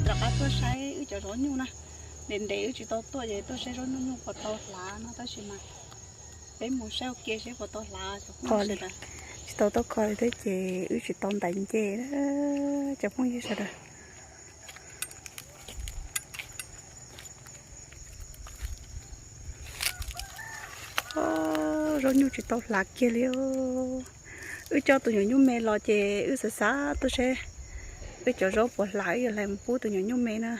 Rov qab tuaj saib wb cov zaub nyuj na. Ntev ntev wb tsis tau tuaj ces tuaj saib zaub nyuj nyuj puas tau hlav no tab sis mas peb mus saib ua ke seb puas tau hlav cov phooj ywg sawv daws. Tsis tau tuaj kho li thiab ces wb tsis tau ntais nce cov phooj ywg sawv daws. Zaub nyuj tsis tau hlav kiag li. Wb coj tus nyuam nyuj me los ces wb xav xav tuaj seb wb cov zaub puas hlav wb yuav hlais mus pub tus nyuam nyuj me na.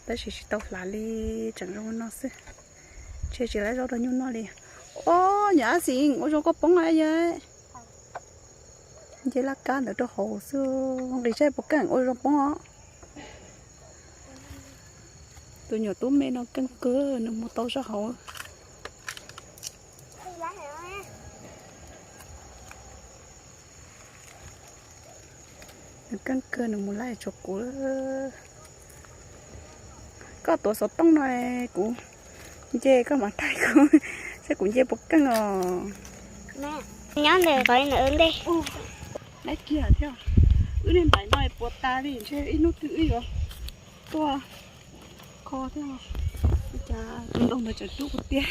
Tab sis tsis tau hlav li, tseem zoo no xwb. Ntshe tsis lab zaub rau nyuj noj li. Ob, nyuam ab xim ua zoo koj poob yawg. Nce laj kab ntawd rau hauv xwb, nqis saib puas keej ua zoo poob os. Tus nyuam tub me no keej kawg, nws mus tau sab hauv. Nws keej kawg, nws mus laij tshuav kuv. Koj tuav xov tooj no kuv nce koj mam thaij kuv saib kuv nce puas keej os. Nyob ntawm qhov ntawd ntej. Laib kiag thiab. Wb niag npaim no puas tas li ntshe ib hnub twg wb yuav tuaj kho thiab. Ua cas tus ntoo ntawd tseem dub kuv tiag.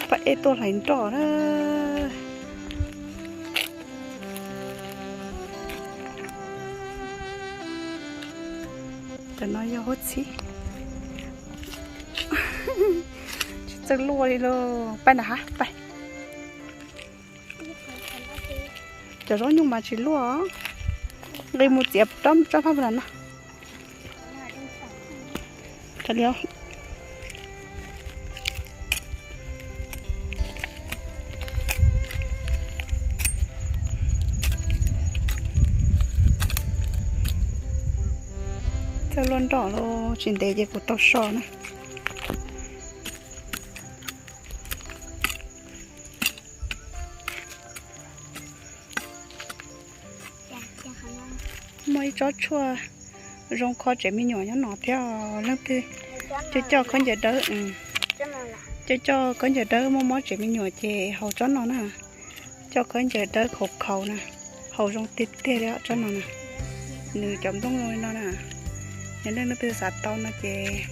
Pab ej tuaj hlais nroj na. Cov no yog huab txhib. Tsis txawj luaj li lauj. Pab na ha, pab. Cov zaub nyuj mas tsis luaj. Nqis mus txiav rab phab no. Txawj luaj nroj los tsis ntev ces kuv tau so na. Muaj ib tsob tshuaj zoo kho tsev me nyuam nyob no thiab. Leej twg coj coj khaub ncaws dawb, coj coj khaub ncaws dawb muaj mob tsev me nyuam ces haus tsob no na. Coj khaub ncaws dawb khaus khaus na, haus zoo tiag tiag li tsob no na. Nws cov nplooj zoo li no na. Yog nej leej twg xav tau no ces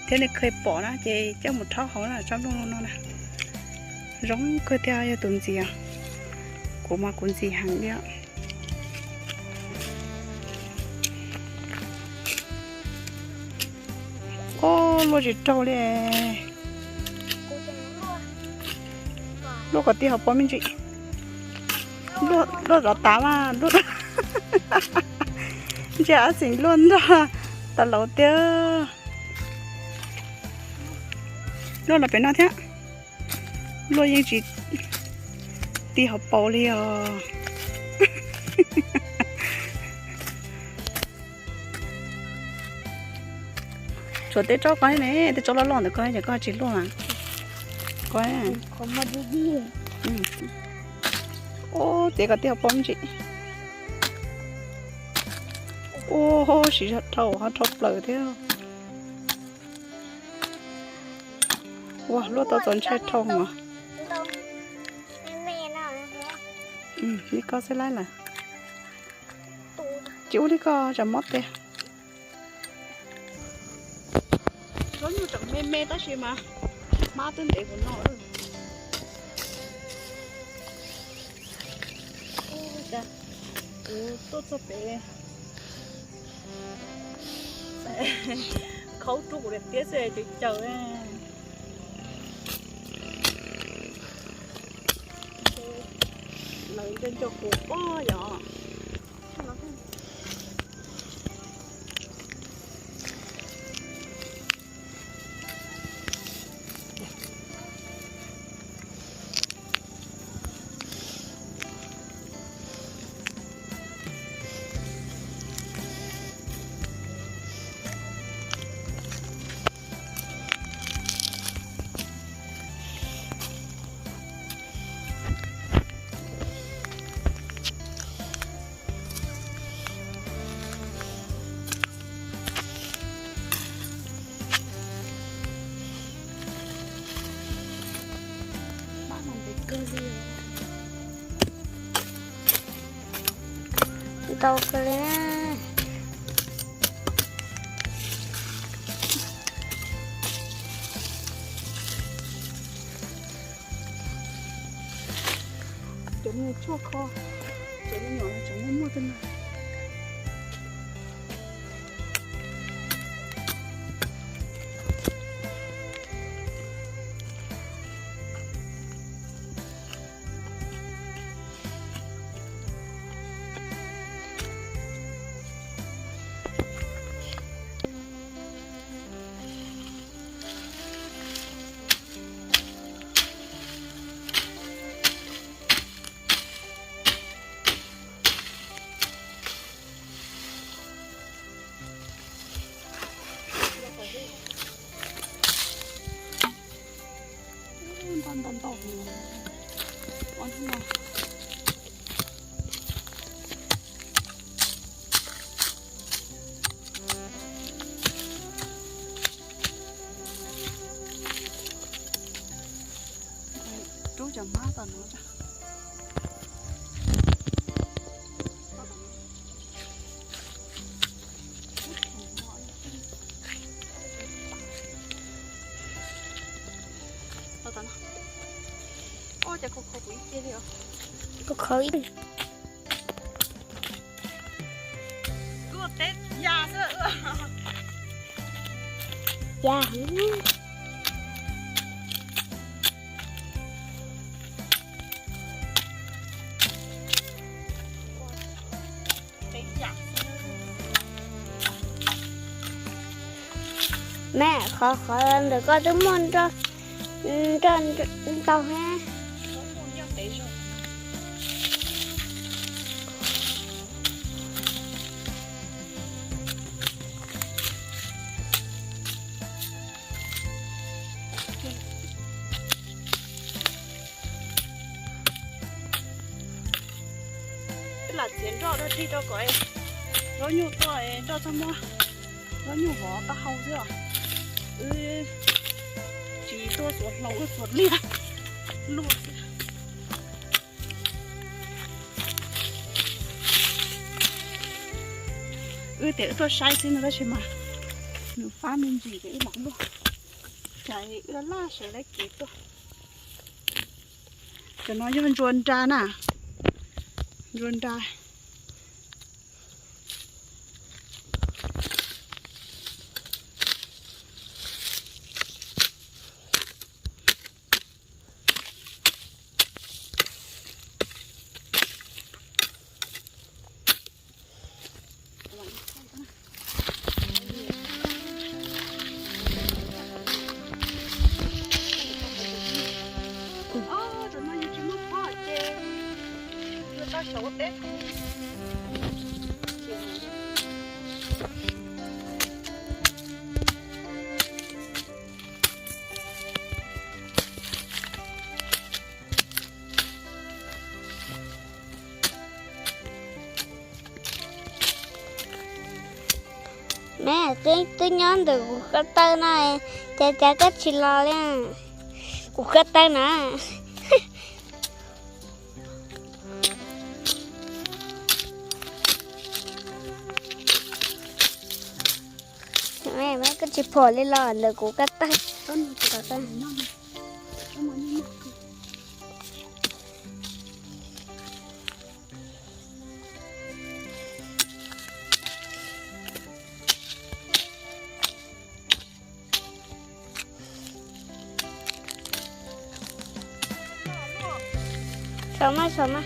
thiab nej kheev pom na ces coj mus rhaub haus na, tsob nplooj zoo no na. Zoo kawg thiab yog tus ntxiv. Kuv mas kuv ntxiv heev li. Ub, luaj tsis raug li. Luaj kom tij hauv paus me ntsis. Luaj zov tav mas luaj. Ntsia ab xim luaj nrog tas laus tiag. Luaj los pem no thiab. Luaj yeej tsis tij hauv paus li os. Tshuav tej tsob ko ne, tej tsob loj loj ntawd ko ces koj tsis luaj mas. Ko, ub, txiav kom tij hauv paus me ntsis. Ub, siv zog dhau ho dhau plaws thiab. Ua luaj tau txaus ntshai dhau mas. Li ko xwb laib lawm. Tsis ua li ko tsam mob tes. Zaub nyuj tseem me me tab sis mas hmab twb ntev kuv no. Kuv tuaj txog pem khaub rub kuv daim tiab xwb ces caws. Lawv nco nco kuv pob yom. tau kawg li na. Cov me nyuam tshuaj kho, cov me nyuam no tseem muaj muaj tej no. Ntau ntau ntau. Rub cov hmab tom no. Ua cas khov khov kuv ib ce li os. Khov khov ib. Kuv teb ya xwb. Ya. Mej, qhov qhov ntawm koj twb muaj nroj, nroj ntau thiab. Wb lam txiav nroj dog dig rau kom zaub nyuj tuaj, nroj txhob muab zaub nyuj vov taub hau xwb os. Wb tsis tuaj xuas hlau, wb xuas liaj luaj xwb. Wb tias wb tuaj saib xwb no tab sis mas nws fab me ntsis ces wb lam luaj. Cas wb laj laj sawv lawv kev tuaj. Cov no yog ntsuag nra na, ntsuag nra. Neb, twb nyob ntawm kuv ko taw no, cas cas koj tsis los li? Kuv ko taw na. Koj tsis phom li los ntawm kuv ko taw. Saum mas, saum mas.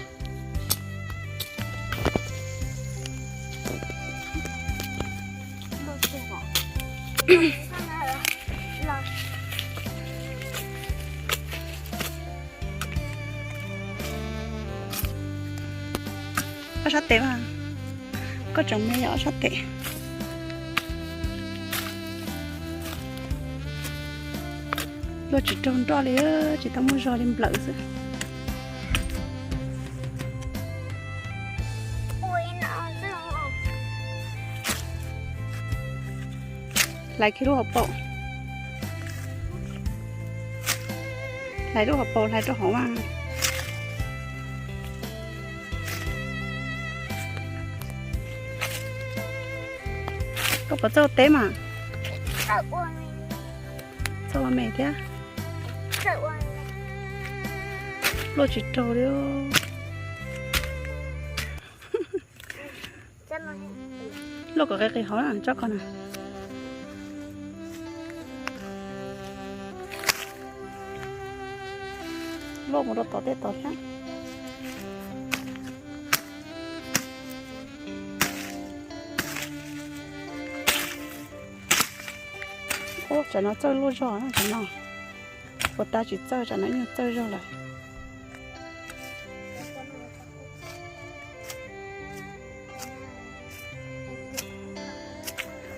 Ob sab tes mas, koj tseem me yog ob sab tes. Luaj tsis raug nroj li, tsis tau muaj zog li, nplawm xwb. Hlais kiag lub hauv paus, hlais lub hauv paus, hlais rau hauv mas. Koj puas txawj teb mas? Txawj ua me thiab. Luaj tsis raug li. Luaj kom qis qis hauv na, tsob ko na. Luaj mus rau tom tej tod thiab. Ub, tsam no txawj luaj zog na, tsam no. Puas tas tsis txawj, tsam no yeej txawj zog lawm.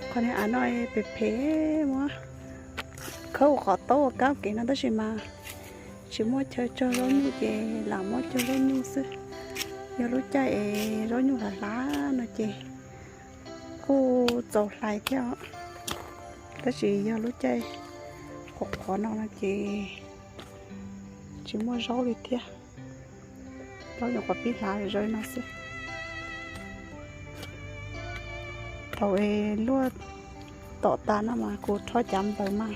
Qhov niag av no phem phem, muab khawb ua qhov taub ua kab kev no tab sis mas tsis muaj chaw cog zaub nyuj ces lam muab cog zaub nyuj xwb. Yog lub caij es zaub nyuj hlav hlav no ces kuj txaus hlais thiab os. Tab sis yog lub caij qhuav qhuav no no ces tsis muaj zaub li thiab. Zaub nyuam qhuav pib hlav zawv no xwb. Thaum es luaj tom tas no mas kuv rho cav nplaws mas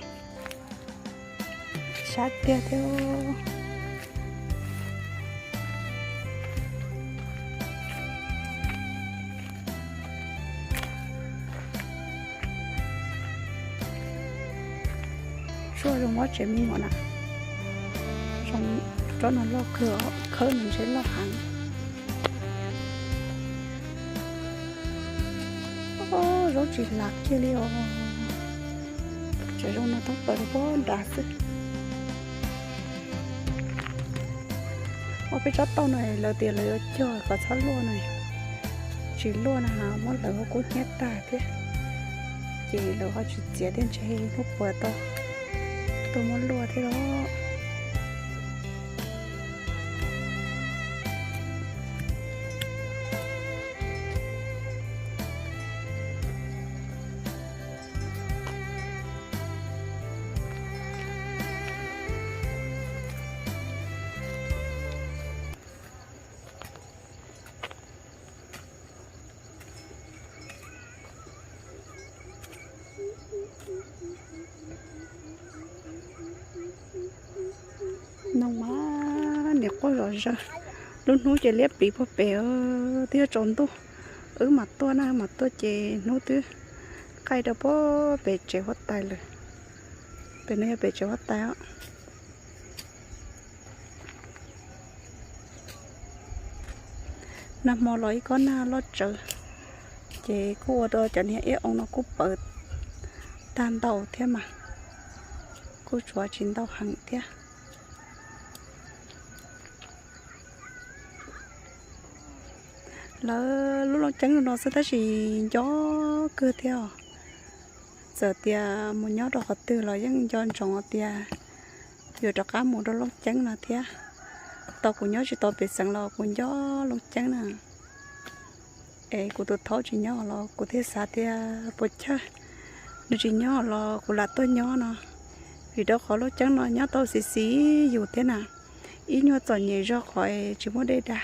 sab tiag thiab. Tshuaj zoo mob tsev me nyuam na. Zoo, tsob no loj kawg, khawb nws ntshe loj heev. Zaub tsis hlav kiag li os. Tseem zoo no thoob plaws li puag nrad xwb. Ua peb tsob tauj no lawv tias lawv yuav cog kom txhob luaj na. Tsis luaj na muab hlawv ua kub hnyiab tag thiab. Ces lawv ho tsis txiav thiab ntshe hnub puas tau tuaj muab luaj thiab los. Noog mas niam quaj zom zaws, lub hnub ces liab pliv puag pem, twb yuav tsaus ntuj, wb mam tuaj na, wb mam tuaj ces hnub twb qaij rau puag pem tsev huab tais lawm. Pem no yog pem tsev huab tais os. Nag hmo los ib kob nag loj tsawv, ces kuj ua rau cov niag iab oo no kuj pawv tag ntau thiab mas, kuj tshuav tsis ntau heev thiab. Lawv lub looj ceeb no xwb tab sis nco kawg thiab os. Txawm tias mus nyob rau qhov twg los yeej nco ntsoov tias yuav rov qab mus rau looj ceeb no thiab. Tau kuv nyob tsis tau pem xeev los kuv nco looj ceeb na. Es kuv tus thaub tsis nyob los kuv thiaj xav tias puas chawj, nws tsis nyob los kuv lam tuaj nyob no. Vim rau qhov looj ceeb no nyob tau xis xis yus thiab na. Ib nyuag txom nyem zog qhov es tsis muaj dej da.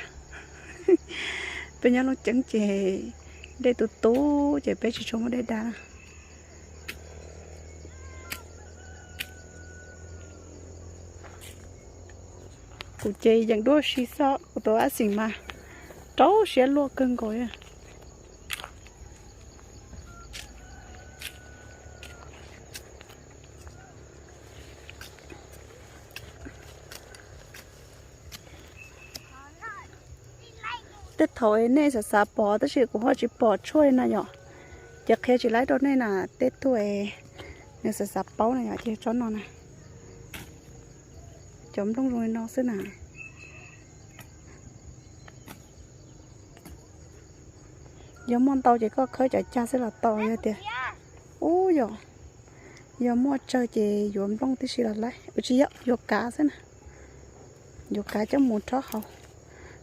Peb nyob looj ceeb ces dej tu tu ces peb tsis tshua muaj dej da na. Kuv ces yeem duab si xwb, kuv tus ab xim mas rau siab luaj kawg nkaus li. Tej thaum nej xav xav pom tab sis kuv ho tsis pom tshuaj li na yom. Ces qhia tsis laib rau nej na, tej tug nws xav xav paub na yom, ces tsob no na. Cov nplooj zoo li no xwb na. Yog muaj ntau ces koj khawb cov cag xwb los tau, yog tias, ub yom, yog muaj tsawg ces yuav nplooj tib si los laib, ua tsis yog yuav kav xwb na. Yuav kav coj mus rhaub haus.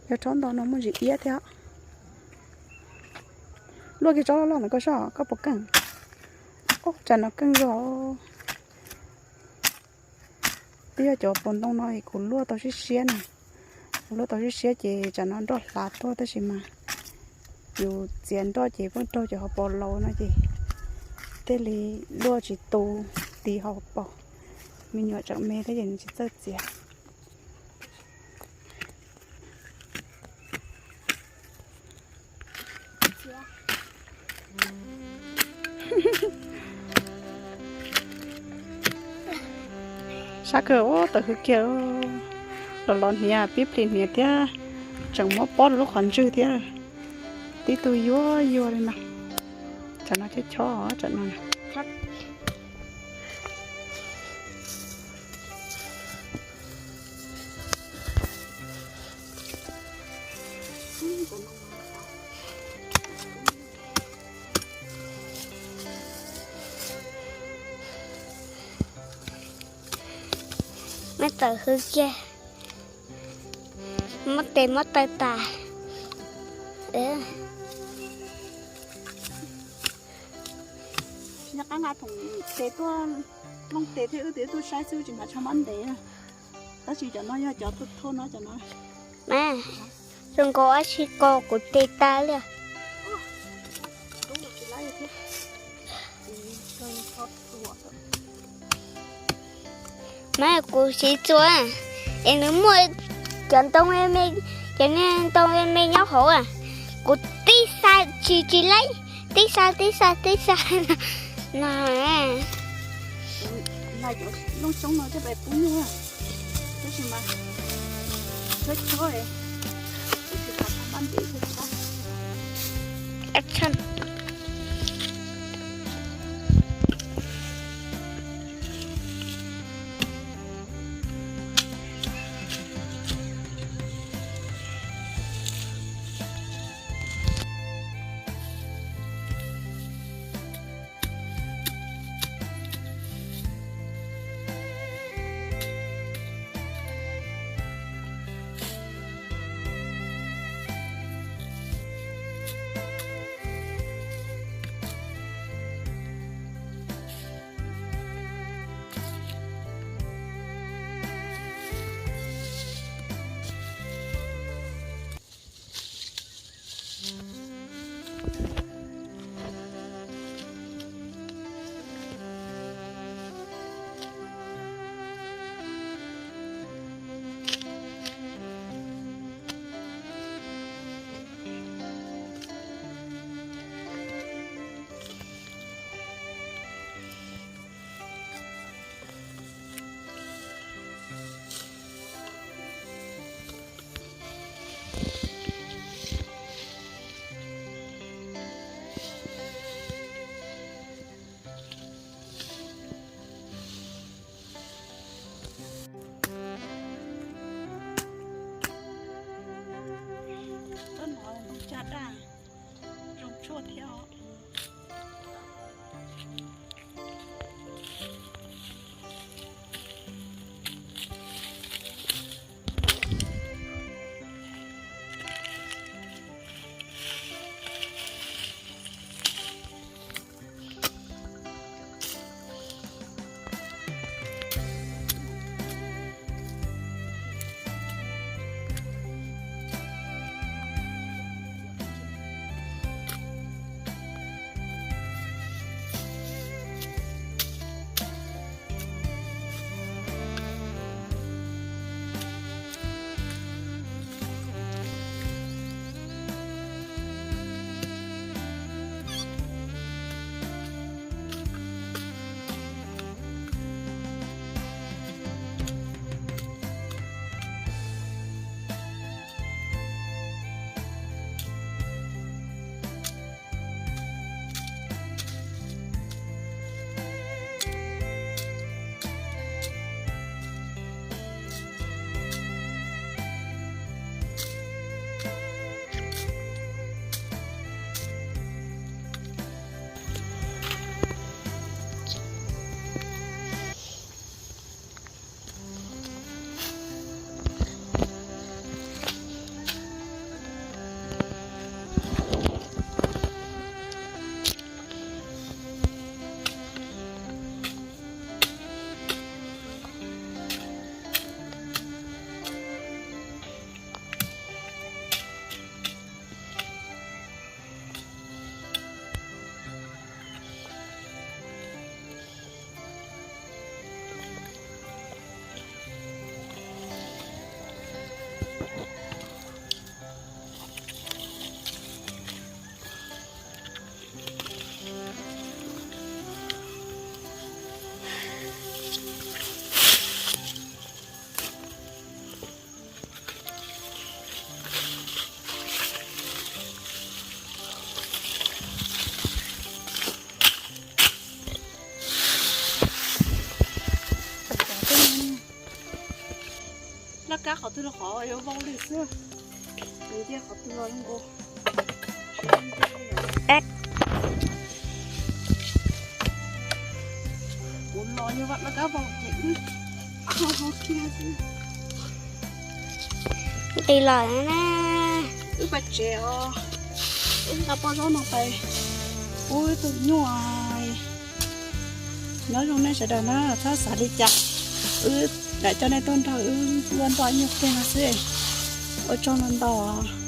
Yog rhaub ntau no muaj ntsis iab thiab. Luaj kiag tsob loj loj ntawd koj soj, koj puas keej? Ub, tsam no keej zog. Twb yog cov pos ntoo no kuv luaj tau siab siab na. Kuv luaj tau siab siab ces tsam no nroj hlav tuaj tab sis mas yus txiav nroj ces pheej raug cov hauv paus laus no ces Thiaj li luaj tsis tu, tiv hauv paus. Me nyuam tseem me thiab ces nws tsis txawj txiav. Sab kawg, ua tawm hwv kiag, los los hniav, pib plis hniav thiab, tseem muab pob rau lub qhov ntswg thiab. Tib tug yuag yuag li no. Cov no chob chob, cov no. Muab tawm hwv kiag, muab tes muab taw tas. Nyob qab nqa thoom tes tuaj, looj tes thiab wb tus tuaj saib xwb tsis hnav tsho mab ntev. Tab sis cov no yog cov thauj no cov no. Mas, zoo nkaus dab tsi ko kuv tes tas li. Mas kuv siv txuas, es nws muaj cov ntoo me, cov niag ntoo me me nyob hauv, kuv tib xa tsis tsis laib, tib xa tib xa tib xa. No, cov looj xyoob no coj pub nyuj, tab sis mas chob chob, tab sis mas mab ntev thiab chob. Tsob no ntoo caj daj, zoo tshuaj thiab os. Kab qhov twg los qhov yuav vau li xwb. Nws nce qhov twg los nkaus. Kuv los yog vam laj kab vau ces wb kho kiag xwb. Nqis los na. Wb pais tsev os. Wb nqa pob zaub no pais pub ib tug nyuj. Nyob zoo nej sawv daws na, txhob xav li cas. Wb lam coj nej tuaj nrog wb ua nroj nyuj kiag no xwb. Ua tsaug ntau ntau.